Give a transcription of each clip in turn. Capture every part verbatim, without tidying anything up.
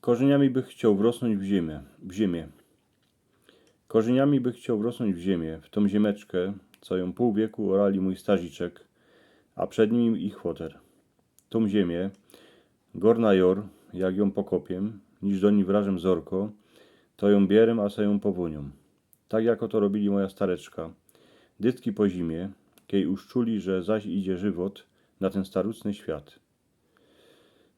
Korzyniami bych chcioł wrosnōńć w ziymie, w ziymie. Korzyniami bych chcioł wrosnōńć w ziymie, w tōm ziymeczkã, co jōm pōł wieku orali mōj starziczek, a przed nim ich fōter. Tōm ziymie, gōr na jor, jak jōm pokopiym, niż do nij wrażym zorko, to jōm bierym, a se jōm powōniōm. Tak jako to robiyli moja stareczka. Dytki po ziymie, kej uż czuli, że zaś idzie żywot na tyn starucny świat.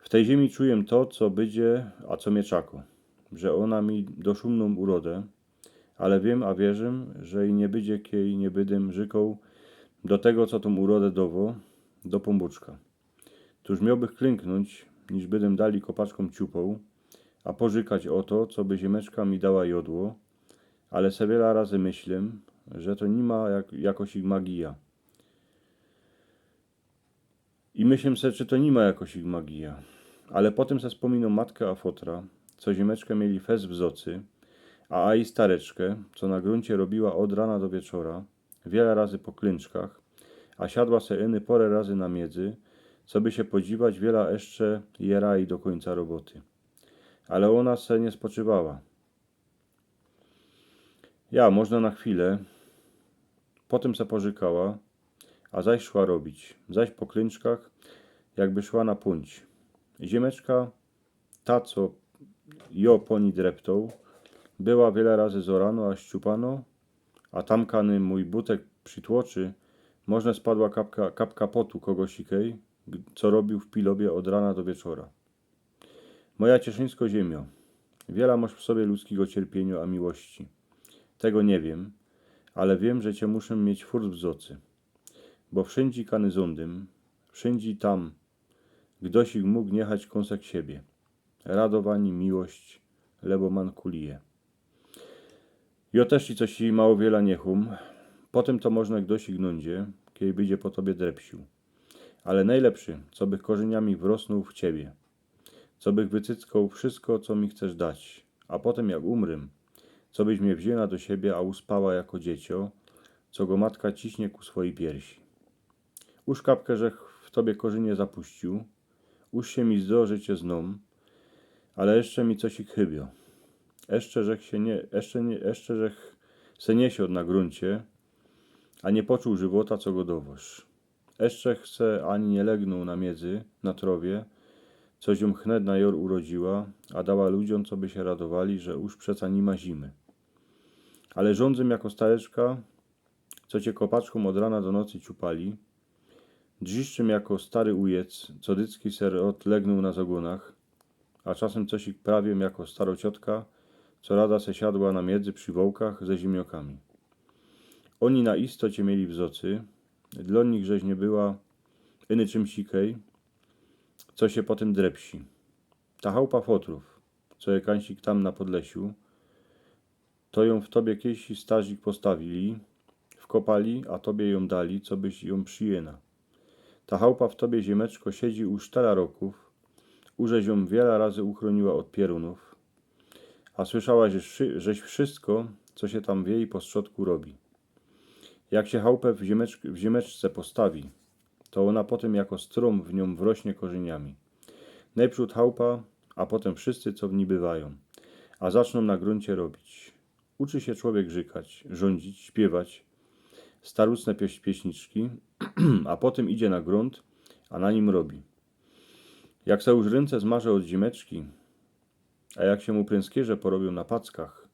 W tyj ziymie czujym to, co bydzie, a co mie czako. Że ôna mi do szōmnōm urodã, ale wiym, a wierzym, że i niy bydzie, kej niy bydym rzykoł do tego, co tōm urodã dowo, do pōnbōczka. Tōż miołbych klynknōńć, niż bydym dali kopaczkōm ciupoł, a porzykać ô to, co by ziymeczka mi dała jodło, ale se wiela razy myślym, że to niy ma jak, jakosik magija. I myślym se, czy to niy ma jakosik magija. Ale potym se spōminōm matkã a fotra, co ziymeczkã mieli fest w zocy, a, a i stareczkã, co na grōncie robiła ôd rana do wieczora, wiela razy po klynczkach, a siadła se iny pora razy na miedzy, co by sie podziwać, wiela jeszcze je raj do kōńca roboty. Ale ôna se niy spoczywała. Ja, można na chwilã, potym se porzykała, a zaś szła robić, zaś po klynczkach, jakby szła na pōńć. Ziymeczka, ta, co jo po nij dreptoł, była wiela razy zorano, a ściupano, a tam, kej mōj butek przitłoczy, można spadła kapka, kapka potu kogosikej, g-, co robiōł w pilobie ôd rana do wieczora. Moja cieszyńsko ziymio, wiela mosz w sobie ludzkigo cierpiynio a miłości. Tego niy wiym, ale wiym, że cie muszym mieć furt w zocy. Bo wszyndzie kany zōndym, wszyndzie tam, gdosik mōg niechać kōnsek siebie. Radowani, miłość, lebo mankulije. Jo tyż ci coś mało wiela niechōm, potym to można gdosik nōndzie, kej bydzie po tobie drepsiōł. Ale nojlepszy, co bych korzyniami wrosnōł w ciebie. Co bych wycyckoł wszysko, co mi chcesz dać, a potym, jak umrym, co byś mie wziōna do siebie, a uspała jako dzieciō, co go matka ciśnie ku swojij piersi. Uż kapka żech w tobie korzynie zapuściōł, uż sie mi zdo, że cie znōm, ale jeszcze mi cosik chybio. Jeszcze żech sie niy, jeszcze niy, jeszcze żech se niy siod na grōncie, a niy poczuł żywota, co go dowosz. Jeszcze se ani niy legnōł na miedzy, na trowie, co ziōm chnet na jor urodziła, a dała ludziōm, co by sie radowali, że uż przeca niy ma zimy. Ale żōndzym jako stareczka, co cie kopaczkōm ôd rana do nocy ciupali, drziszczym jako stary ujec, co dycki se ôd legnōł na zogōnach, a czasym cosik prawiym jako staro ciotka, co rada se siadła na miedzy przi wołkach ze zimniokami. Ôni na istocie mieli w zocy, dlo nich żeś niy była iny czymsikej, co sie potym drepsi. Ta chałupa fotrōw, co je kansik tam na Podlesiu, to jōm w tobie kejsi starzik postawiyli, wkopali, a tobie jōm dali, co byś jōm przijyna. Ta chałupa w tobie, ziymeczko, siedzi uż tela rokōw, uż żeś jōm wiela razy uchrōniła ôd pierōnōw, a słyszała żeś wszy-, żeś wszysko, co sie tam w jij postrzodku robi. Jak sie chałupã w ziymeczk-, w ziymeczce postawi, to ôna potym jako strōm w niōm wrośnie korzyniami. Nojprzōd chałupa, a potym wszyscy, co w nij bywajōm, a zacznōm na grōncie robić. Uczy sie człowiek rzykać, żōndzić, śpiywać starucne pieś-, pieśniczki, a potym idzie na grōnt, a na nim robi. Jak se uż rynce zmarze ôd ziymeczki, a jak sie mu prynskierze porobiōm na packach,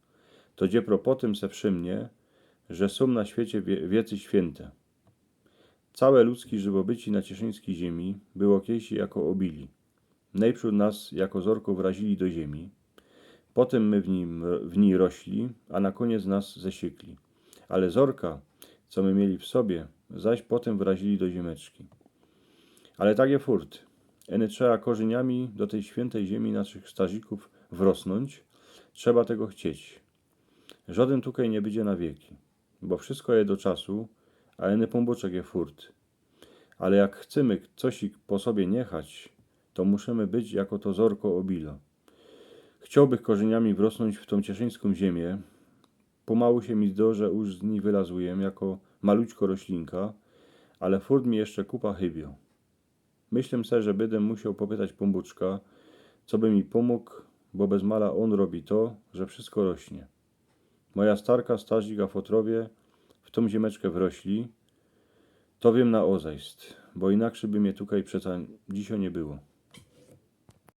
to dziepro potym se wszymnie, że sōm na świecie wie-, wiecy świynte. Cołke ludzki żywobyci na cieszyńskij ziymi było kejsi jako ôbili. Nojprzōd nas jako zorko wraziyli do ziymi, potym my w nim, w nij rośli, a na kōniec nas zesiekli. Ale zorka, co my mieli w sobie, zaś potym wraziyli do ziymeczki. Ale tak je furt. Eny trzeba korzyniami do tyj świyntej ziymi naszych starzikōw wrosnōńć, trzeba tego chcieć. Żodyn tukej niy bydzie na wieki, bo wszysko je do czasu, a eny pōnbōczek je furt. Ale jak chcymy cosik po sobie niechać, to musimy być jako to zorko ôbilo. Chciołbych korzyniami wrosnōńć w tōm cieszyńskōm ziymiã. Pōmału sie mi zdo, że uż z nij wylazujym jako malućko roślinka, ale furt mi jeszcze kupa chybio. Myślym se, że bydym musioł popytać pōnbōczka, co by mi pōmōg bo bez mala ôn robi to, że wszystko rośnie. Moja starka, starzik a fotrowie w tōm ziymeczkã wrośli, to wiym na ôzajst, bo inakszy by mie tukej przeca dzisiej niy było.